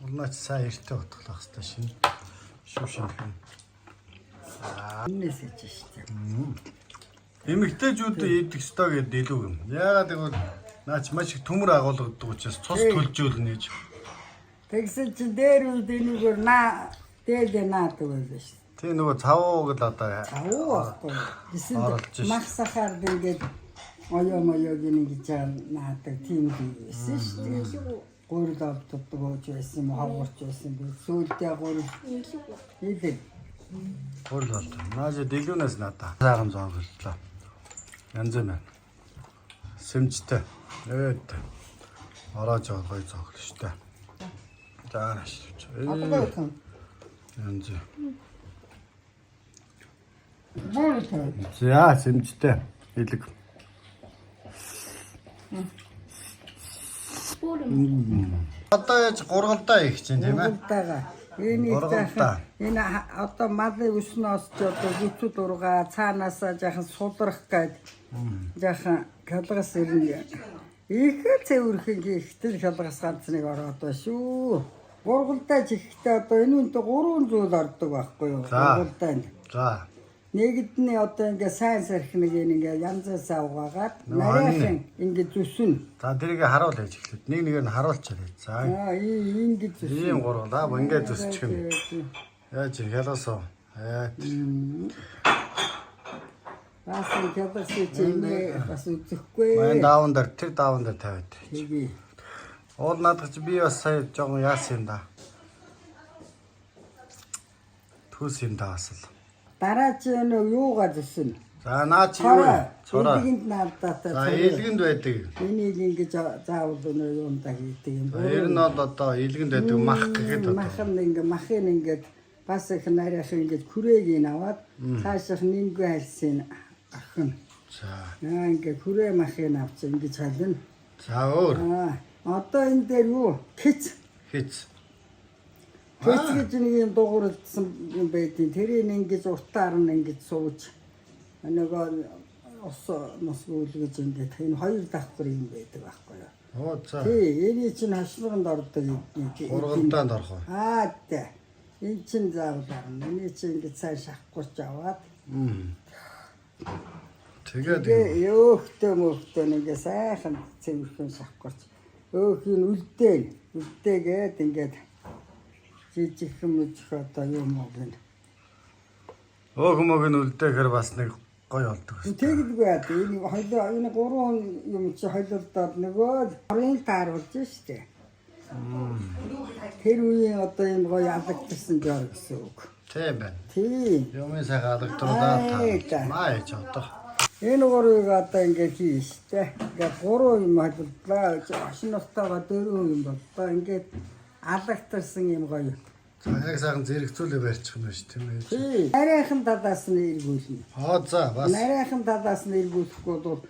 Улнаач сайн эртээ утгалах хэрэгтэй шинэ. Шив шинхэн. Энэс ич штэ. Эмэгтэйчүүд идэх ёстой гэдэг илүү юм. Яагаад гэвэл наач маш их төмөр агуулгадаг учраас цус төлжөөлнө гэж. Тэгсэн чинь дээр үед энэгээр наа дээлээ наадаг байлаа штэ. Тий нөгөө цавуу гэл одоо Авуу байхгүй. Гэсэн Оролж шít. мах сахаар ингээд оёо моёог ингэж наадаг тийм бий байсан шүү дээ. Гурил олддог ууж байсан юм хавгуурч байсан би сүүлдээ гурил хийлээ. гурил болдог. Нааж дэлгүүнээс надаа. Сайхан зооглолоо. Янз юм байна. Сэмжтэй. Өөд. Ороо жоо гоё зооглоо штэ. За нааш. Одоо юм. Янз. Гурил. За сэмжтэй. Илэг. Одоо яаж гургалдаа их чинь тийм ээ. Гурилтайгаа. Энийг Гургалдаа. жаахан энэ одоо малын өснөөс ч одоо гүцэл ургаа цаанаасаа жаахан сулрах гээд жаахан хялгас ирнэ. Их л цэвэрхэн ихтэл хялгас ганц нэг ороод ба шүү. Гургалдаа чихтэй одоо энэ үнтэй гурван зүйл ордог байхгүй юу? За. Гургалдаанд. За. Нэгд нь одоо ингээ сайн сархиныг ингээ янзаас авгаагаад Нөгөө нарийнхан ингээ зүснэ. За тэрийг харуул хийж эхлэв. Нэг нэгээр нь харуулчихлаа. За. Аа ингэ зүснэ. Ийм гургалаа ингээд зүсчих юм. Яаж хяласоо. Аа. Бас хялгас чимээ бас үзэхгүй. Мань даавн дээр тэр даавн дээр тавиад. Тэгээ. Уул наадах чи би бас сая жоохон яасан юм да. Төс юм да бас л. Дараа чи нөө юугаа зүснэ? За наа чи юу вэ? Цороо. Цороо. Илгэнд наалдаатай. За илгэнд байдаг. Энийг ингэж заавал нөө юунда хийдэг юм. За ер нь бол одоо илгэнд байдаг мах гэхэд одоо. Мах нь ингээ махын ингээд бас их нарийнхан ингээд хүрээг ин аваад цаашах нингүй хальсын ахна. За. Аа ингээ хүрээ махын авч ингэж халина. За өөр Аа одоо энэ дээр юу? Киц. хиц. Киц гэж нэг юм дугуурдсан юм байдیں۔ Тэрийг ингэж уртаар нь ингэж сууж нөгөө ус мус үлгэж ингээд энэ хоёр давхар юм байдаг байхгүй юу? Оо за. Тий, эний чинь хашлаганд ордог юм. Гургалдаанд орох уу? Аа тий. Энэ чинь заавал орно. Эний чинь ингэж сайн шахахгүй ч аваад. Тэгээд Тэгээ өөхтөө мөхтөө ингээ сайхан цэвэрхэн шахахгүй ч өөхийг үлдээн. Үлдээгээд ингээд жижигхэн мүжих одоо юм уу гин. өөх мөг нь үлдээхээр бас нэг гоё болдог. Тэгэлгүй яа. Энэ холио энэ гурван юм чи холилдоод нөгөө хорын тааруулж штэ. Тэр үеийн одоо юм гоё алагдсан жор гэсэн үг. Тийм байна. Тийм. Юмын сайхан алагдруулаад Ай, та. за. Маа яж одоо. Энэ гурвыг одоо ингээд хийн штэ. Ингээд гурван юм холилдлаа. Хошин нутаага дөрвөн юм боллоо. Ингээд алагдсан юм гоё. За яг сайхан зэрэгцүүлээ барьчих юм байна тийм ээ. Тийм. Нарийнхан талаас нь эргүүлнэ. Аа за бас Нарийнхан талаас нь эргүүлэхгүй бол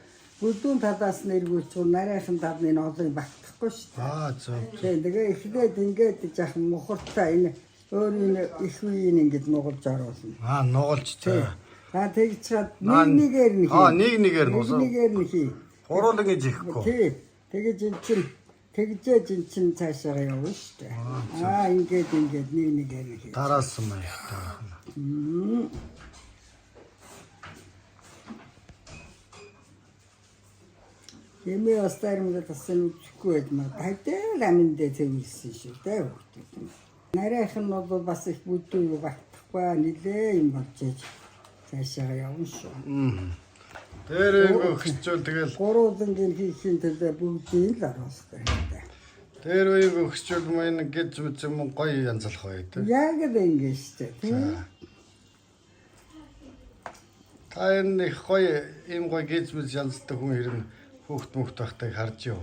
бүлдүүн талаас нь эргүүлчихвэл нарийнхан тал нь энэ олон багтахгүй шүү дээ. Аа за. Тийм тэгээ эхлээд ингээд жаахан мухартай энэ өөрийн их үеийг ингээд нугалж оруулна. Аа нугалж за. За тэгж чад Наа, нэг нэгээр нь хий. Аа нэг нэгээр нэг нусан. нэгээр нь хий. Гуруулан гэж ихэхгүй. Тий. Тэгэж эн чин тэгжээж эн чин цаашаа явна шүү дээ. Аа ингээд ингээд нэг нэгээр нь хий. Тараасан маягтай байна. Эмээ бас таримдаа бас энэ үзэхгүй байж маа. Тадэл аминдээ цэвэрлсэн шүү дээ хүүхдүүд юм. Нарийнх нь бол бас их бүдүү юу багтахгүй нилээ юм болж ээж цаашаа явна шүү. Тэр өгчүүл тэгэл Гурван хийхийн төлөө бүгдийг л оруулах хэрэгтэй. тэр үеийг өгчүүл мэн гэж мэт юм гоё янзлах бай тэ. Яг л ингэ шүү дээ. Тийм. Та энэ их гоё ийм гоё гэж мэт янзлдаг хүн хэрнэ хүүхд мөхт байхтайг харж юу.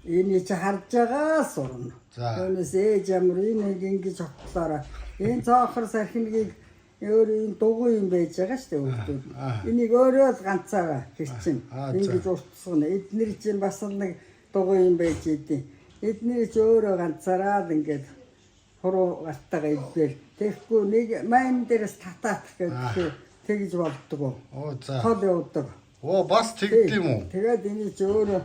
Эний чи харж байгаа сурна. За. Түүнээс ээж ямар энэ нэг ингэж хотлоороо энэ цоохор сархинагийг өөр энэ дугуй юм байж байгаа шүү дээ хүүхдүүд. Энийг өөрөө л ганцаараа хэрчин. Аа, за. Ингэж уртсгана. Эднэр чинь бас л нэг дугуй юм байж идэв. Эднэр чи өөрөө ганцаараа л ингэж хуруу гартайгаа илбэл. Тэгэхгүй нэг майн дээрээс татаат гэдэг тэгж болдгоо. Оо за. Тол явдаг. Оо бас тэгд юм уу? Тэгээд эний чи өөрөө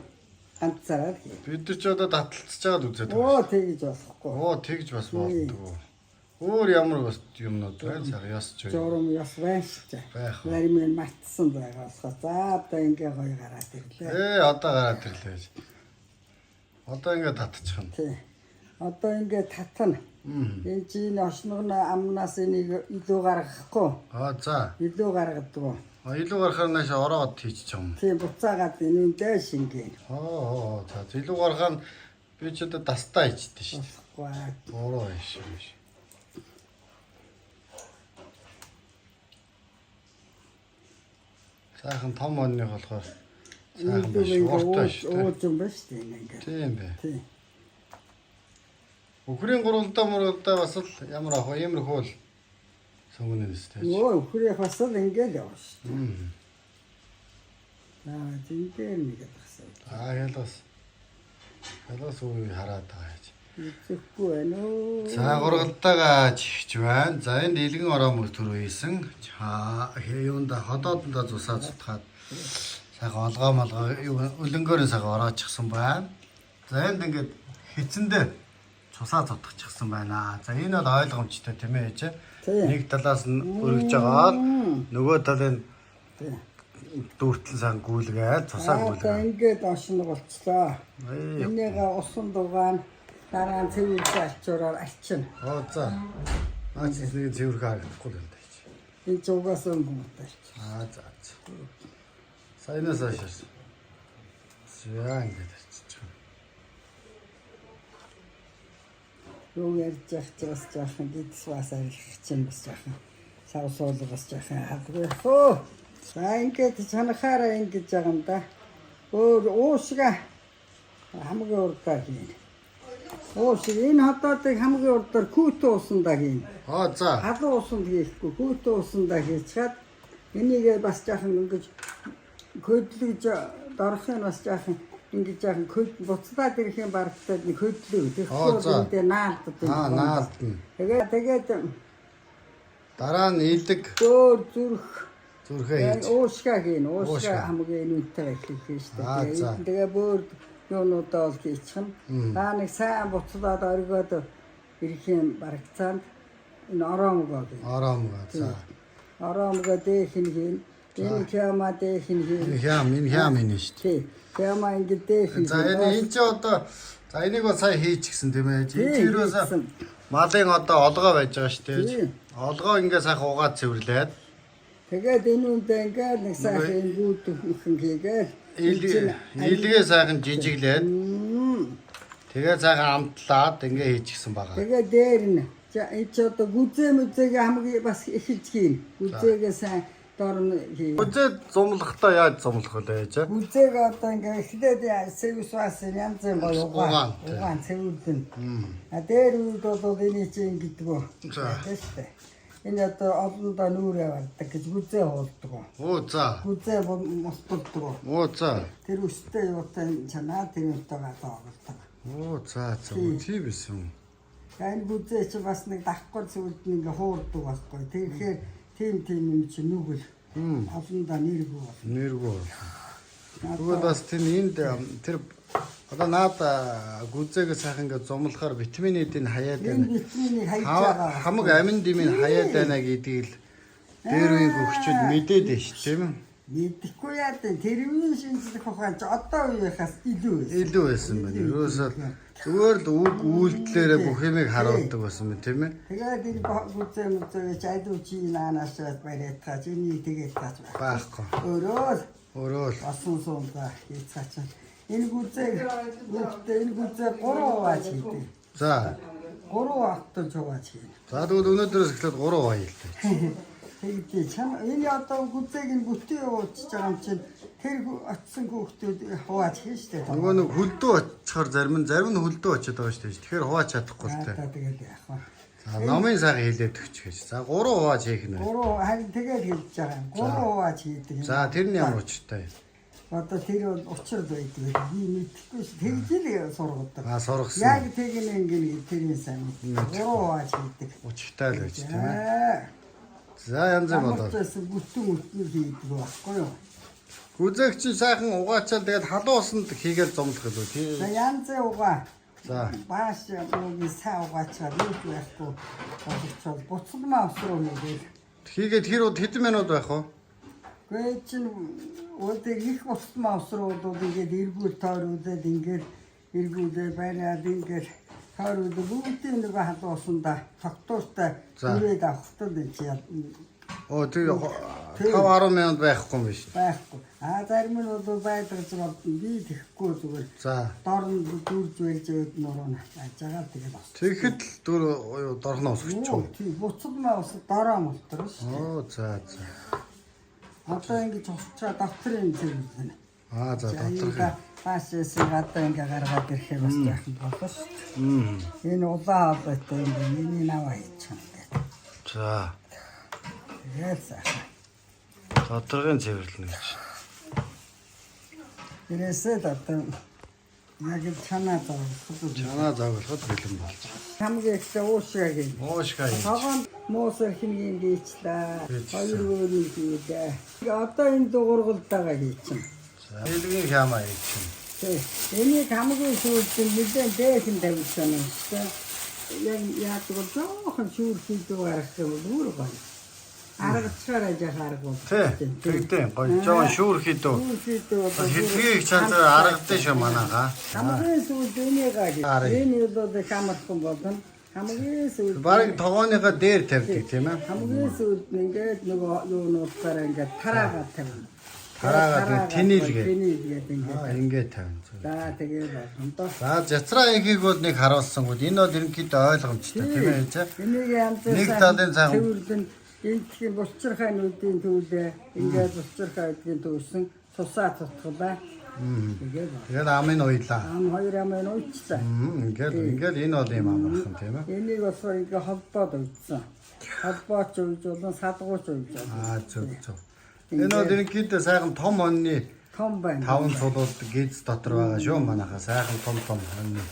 Ганцаараа л хий. Бид нар ч одоо таталцж байгаад үзээд байгаа. Оо тэгж болохгүй. Оо тэгж бас болдгоо. Өөр ямар бас юмнууд байна? Цаг яс ч юу. Журам ёс байна шүү дээ. Байх. Зарим нь мартсан байгаа болохоор за одоо ингээ гоё гараад ирлээ. Одоо гараад ирлээ гэж. Одоо ингээ татчихна. Тий. Одоо ингээ татна. Энэ чинь ошног нь амнаас энийг илүү гаргахгүй. Аа за. Илүү гаргадаг. А илүү гарахаар нааш ороод хийчих юм. Тийм буцаагаад энэ дээш ингээ. Аа за илүү гарахаар нь би ч одоо дастаа хийчихдээ шүү дээ. Болохгүй. Буруу биш биш. Сайхан том онны болохоор сайхан биш ууртай шүү дээ. Ууж юм ба шүү дээ энэ ингээ. Тийм бэ. Тий. Өхрийн гурвалдаа муралдаа бас л ямар ах вэ? Иймэрхүү л сонгоно нэстэй. Өө өхрөх бас л ингээ л явна шүү дээ. Аа зингээр нэг гэсэн. Аа ялгас. Ялгас үе хараад байгаа гэж. Үзэхгүй байна уу? За гургалдаага чихч байна. За энд илгэн ороо мөр төрөө хийсэн. Юунда ходоодонда зусаа цутгаад сайхан олгоо молгоо юу өлөнгөөр нь сайхан ороочихсан байна. За энд ингээд хэцэндээ цусаа цутгачихсан байна. За энэ бол ойлгомжтой тийм ээ ээж. Тийм. Нэг талаас нь өргөж агаад нөгөө талын Тий. дүүртэл сан гүйлгээд цусаа Аа за гүйлгээ. ингээд ошног болцлоо. Ээ. Энийг усан дугаан дараа нь цэвэрлэн альчуураар альчина. Оо за. Наа чи нэг цэвэрхэн харагдахгүй л юм даа. Энэ зугаас өнгө муутай. Аа за. за. Саянаас хойш. За ингээд арчиж байгаа. Юу ярьж явах чи бас жаахан гидс бас арилгах чинь бас жаахан сав суулга бас жаахан хадгүй. Хөө. За ингээд чанахаараа ингэж байгаа юм да. Өөр уушга хамгийн урдаар хийн. Уушиг энэ хотоодыг хамгийн урдаар хүүтэн усандаа хийн. Аа за. Халуун усанд хийхгүй хүүтэн усандаа хийчихэд энийг бас жаахан ингэж хөдлөж дорхын бас жаахан ингэж жаахан хөд буцлаад ирэх юм барагтаад нэг хөдлөв. Аа, Тэгэхгүй за. энэ дээр наалддаг. Аа наалдна. Тэгээд Дараа нь илэг өөр зүрх зүрхээ хийж. уушгаа хийн. Уушгаа. Уушгаа хамгийн энүүнтэйгээ хийх шүү Аа, дээ. за. Тэгээ бөөр юунуудаа бол хийчихнэ. Та нэг сайн буцлаад оргиод ирэх юм барагцаанд энэ ороомгоо гэх. Ороомгоо. За. Ороомгоо дээхэн хийн. Энэ хяма дээхэн хийн. Энэ хям энэ хям энэ шүү Тий. Хяма ингэ дээхэн дээ. За энэ энэ чи одоо за энийг бол сая хийчихсэн тийм ээ. Тий, Энэ чи юусаа хийчихсэн. малын одоо олгоо байж байгаа шүү дээ. Тий. Олгоо ингээ сайхан угаад цэвэрлээд Тэгээд энэ үндэ ингээд нэг сайхан ингүүд хийгээл. илгээ сайхан жижиглээд тэгээ сайхан амтлаад ингээ хийчихсэн байгаа. Тэгээ дээр нь за энэ чи одоо гүзээ мүзээгээ хамгийн бас эхэлж хийн. Гүзээгээ сайн дор нь хийн. Үзээ зумлахдаа яаж зумлах вэ ээж? Гүзээг одоо ингээ эхлээд сэвс бас янз янз гоё Угаан, угаан тий. угаан цэвэрлэн. А дээр үед бол эний чи ингэдэггүй. За. Тийм шүү дээ. Энэ одоо олондоо нүрээ бардаг гэж гүзээ хуулдаг. Оо за. Гүзээ мустулдаг. Оо за. Тэр өстэй юутай чанаа тэр юутайгаа тоглолдог. Оо за за. Тийм байсан юм. Энэ гүзээ чи бас нэг давхар цэвэрлэн ингээ хуурдаг байхгүй. Тэгэхээр тийм тийм юм чи нүгэл. Олондоо нэргүй бол. Нэргүй. Тэгвэл бас тийм энд тэр одоо наад гүзээгээ сайхан ингээ зумлахаар витамин D-ийг хаяад Энэ байна. витаминыг хайж байгаа. Хамаг амин димийн хаяад байна гэдгийг л дээр үеийн хөгчүүд мэдээд байна шүү тийм ээ. Мэдэхгүй яа дээ. Тэрвийн шинжлэх ухаан ч одоо үеийнхээс илүү байсан. Илүү байсан байна. Ерөөсөө зүгээр л үг үйлдэлээрээ бүх юмыг харуулдаг байсан байна тийм ээ. Тэгээд энэ гүзээ мүзээ гэж алуу чи наанаашаа бариад таач энийг тэгээд таач байх. Байхгүй. Өөрөө л Өөрөө л болсон суундаа хийцаач. Энэ гүзээг хүүхдээ энэ гүзээ 3 хувааж хийдэг. За. 3 автаж хувааж хийнэ. За тэгвэл өнөөдрөөс эхлээд 3 хаяа л дээ. Тэгдээ чам энэ одоо гүзээг нь бүтэн явуулчихж байгаа юм чинь тэр очисон хүүхдүүд хувааж хийн штэ. Нөгөө нэг хөлдөө очихоор зарим нь хөлдөө очиод байгаа шүү дээ. Тэгэхээр хувааж чадахгүй л дээ. За тэгээд яах вэ? За номын сайхан хэлээд өгч гэж. За 3 хувааж хийх нь. Гурав харин тэгээд хэлж байгаа юм. Гурав хувааж хийдэг юм. За тэр нь ямар учиртай юм? Одоо тэр бол учир байдаг. Би мэдэхгүй ш. Тэгж л сургадаг. Аа сургасан. Яг тэгнэ ингэнэ тэрийн сайн. Гурав хувааж хийдэг. Учиртай л байж тийм ээ. Аа. За янз бүр Ямар ч болоо. байсан бүтэн бүтэн хийдэг байхгүй юу? Гүзээг чинь сайхан угаачаал тэгээд халуун усанд хийгээл зомлох илүү тий. За янзын угаа. За. Бааш юуны сайн угаачаад юу ч байхгүй болгочвол буцалмаа ус руу хийгээл. Хийгээд хэр уд хэдэн минут байх вэ? Гээ чин үүдийг их буцалмаа ус руу бол ингээд эргүүл тойруулаад ингээд эргүүлээ бариад ингээд тойруулаад бүгдийн нөгөө халуун усанда тогтууртай За. үрээд авахтал энэ чи Оо тэр 5 10 минут байхгүй юм биш. байхгүй. А зарим нь бол байдгаж болдно. Би тэхгүй зүгээр. За. Дор нь дүүрж барьж яваад нуруу нь яаж байгаа тэгэл ус. Тэгэхэд л дүр дорноо усгч Юу юм. тий буцалмаа ус дороо молтор шүү. Оо за за. Одоо ингэж усчаа доторын цэвэрлэнэ. Аа за доторх. Баашээс гадаа ингээ гаргаад ирэхээр бас жаахан болно шүү дээ. Энэ улаан хоолойтой юм байна. Энийг аваа хийчих юм ингээд. За. Тэгэл сайхан. Доторхын цэвэрлэнэ гэж. Тэрээсээ л одоо яг л чанаа зовлох. Чанаа зоглоход бэлэн болж. Хамгийн их уушгаа гин. Уушгаа хийж. Цагаан муусар хингийн хийчлээ. Хийчихсэн. Хоёр өөрийн хийлээ. Одоо энэ дугуургалтайгаа хийчихнэ. За. Хэлгийн хямаа хийчих. Тий. Энийг хамгийн сүүлд нь нэлээд дээхэн тавьсан юм шүү дээ. Яг яадаг бол жоохон шүүр хийдэг гаргах юм бол бүр гоё. Аргачаараа яах арга бол. Тий. Тэгдэ. Гоё. Жоон шүүр хийдүү. Шүүр хийдэг бол Хэлгийг чанаа аргадсан шүү манайхаа. Хамгийн сүүлд энийг Арга. Энэ бол их амархан болно. Хамгийн сүүлд Бараг тогооныхоо дээр тавьдаг тийм ээ. хамгийн сүүлд нь ингээд нөгөө юунуудаараа ингээд тараагаад тавина. Тараагаад тэнийлгээд. Тэнийлгээд ингээд. Аа ингээд тавина. За тэгээд болно доо. За жацраа ихийг бол нэг харуулсангууд энэ бол ерөнхийдөө ойлгомжтой тийм ээ чи. Энийг янзын Нэг талын сайхан. цэвэрлэн энтхийн булчирхай нүдийн төвлөө ингээд булчирхай гэдгийн төвсөн цусаа цутгалаа. Тэгээд байна. Тэгээд амын уйлаа. Ам хоёр амын уйчлаа. Ингээд ингээд энэ бол юм амархан тийм ээ. Энийг болохоор ингээд холбоод уйдсан. Холбооч уйж болон садгууч уйж болно. Аа зөв зөв. Энэ бол ерөнхийдөө сайхан том хоньны Том байна. таван цулууд гиз дотор байгаа шүү манайхаа сайхан том том хоньны.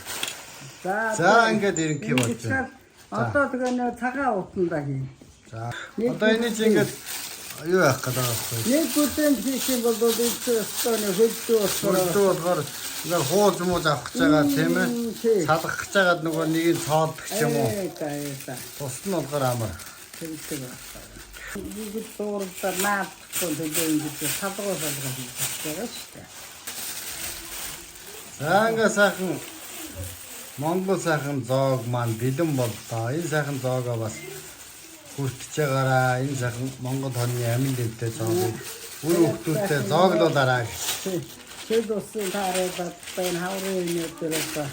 За За, ингээд ерөнхий болж байна. Одоо тэгээ нөө цагаан утандаа хийн. За одоо энэ чинь ингээд юу яах гэдэг байгаа вэ? Нэг бүтээн хийх юм бол энэ чинь өстөө нөө хөлдөө болохоор Хөлдөө болохоор ингээд хууз мууз авах гэж байгаа тийм ээ. Тий. Салгах гэж байгаад нөгөө нэгийг цоолдох юм уу? Ээ за ээ за. Тус нь болохоор амар. Тэгдэг байна. Бүгд дуурдаа наадахгүй төлөө ингэж салгуу салгуу хийж байгаа шүү дээ. За ингээ сайхан Монгол сайхан зоог маань бэлэн боллоо. Энэ сайхан зоогоо бас хүртэж байгаараа. Энэ сайхан Монгол хоньны амин дэвтэй зоогийг үр хөвгтүүдтэй зооглуулаарай гэж. Чөл усын таарууд одоо энэ хаврын өнөдөр одоо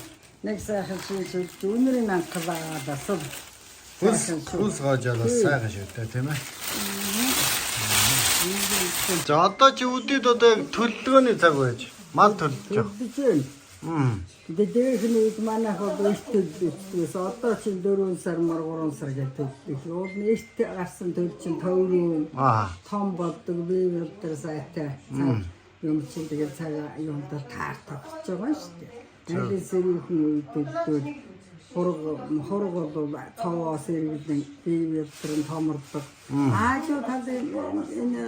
нэг сайхан шийдэл үнэрийн анхлаа бас Хөлс хөлс гоожол бас сайхан шүү дээ, тийм ээ. За одоо чи үдид одоо яг төлөлгөөний цаг байж. Мал төлөж байгаа. төлдөж байна. Тэгээ дээрх нь үед манайх бол эрт төлдөг. Одоо чинь 4 сар мар 3 сар гэж төлдөг. Уул нь эрт гарсан төл чинь тойрон Аа. том болдог, бие болдог сайтай. Цаг юм чинь тэгээ цаг юмдаа таар тогтож байгаа шүү дээ. Аль сэрүүхэн үед төлдөг. Хург хург бол цовоос эргэлэн бие болдог нь томордог. Аажуу талын энэ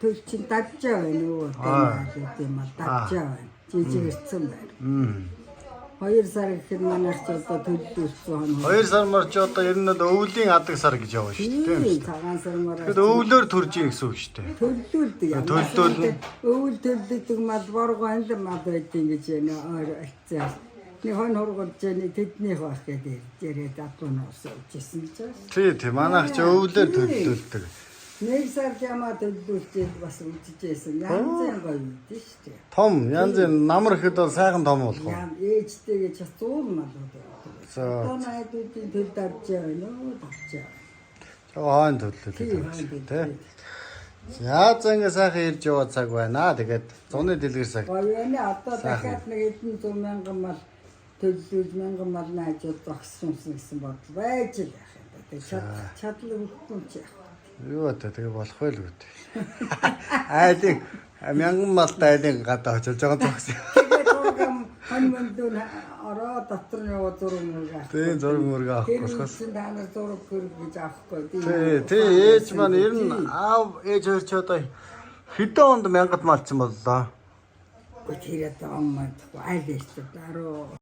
төл чинь дажжаа байна юу гэдэг юм аа дажжаа байна. Жижигэрсэн байна. 2 сар гэхэд манайх ч одоо төлдөлсөн хоног. 2 сар мар чи одоо ер нь бол өвлийн адаг сар гэж явна шүү дээ, тийм үү? Цагаан сар мараа. Тэгэхэд өвлөөр төрж ийн гэсэн үг шүү дээ. Төлдүүлдэг юм. Төлдүүлнэ. Өвөл төлдөг мал боргоо ханд мал байдیں гэж нэ ойр альцаа. Нэг хон хургуулж яаны тэднийх байх гэдэг яриад адуу нуус явжсэн ч. Тий, тий. Манайх чи өвлөөр төлдүүлдэг. Нэг сар ямаа төлдүүлчихэд бас үжижсэн. Янз янз гоё юм шүү дээ. Том, янз янз намар ихэд бол сайхан том болох уу? Ям ээжтэйгээ ч зуун малууд байдаг. За. Одоо найдуудын төлд авч явна уу авч явна. Жоо хойно төлдүүлдэг Тий, юм хойно шиг тий. За за ингээ сайхан ирж яваа цаг байна. Тэгээд зуны дэлгэр цаг. Гоё байна. Одоо дахиад нэг хэдэн зуун мянган мал төлөвлөл мянган малны хажууд зогссон гэсэн бодол байж л байх юм да. Тэгээд чадлаг өгөхгүй юм чи яах вэ? Юу вэ? Тэгээ болох байл үү? Айлын мянган малтай айлын гадаа очиж байгаа зогсон. Тэгээд зургам хон мөндөн ороо дотор нь яваа зураг мөрөг авах. Тийм зураг мөрөг авах Тэр болохоос. чинь та нар зураг хөрөг гэж авахгүй. Тий, тий ээж маань ер нь аав ээж хоёр ч одоо Хэдэн онд мянгат малчин боллоо? Тэр одоо он мэдгүй аль шүү дээ.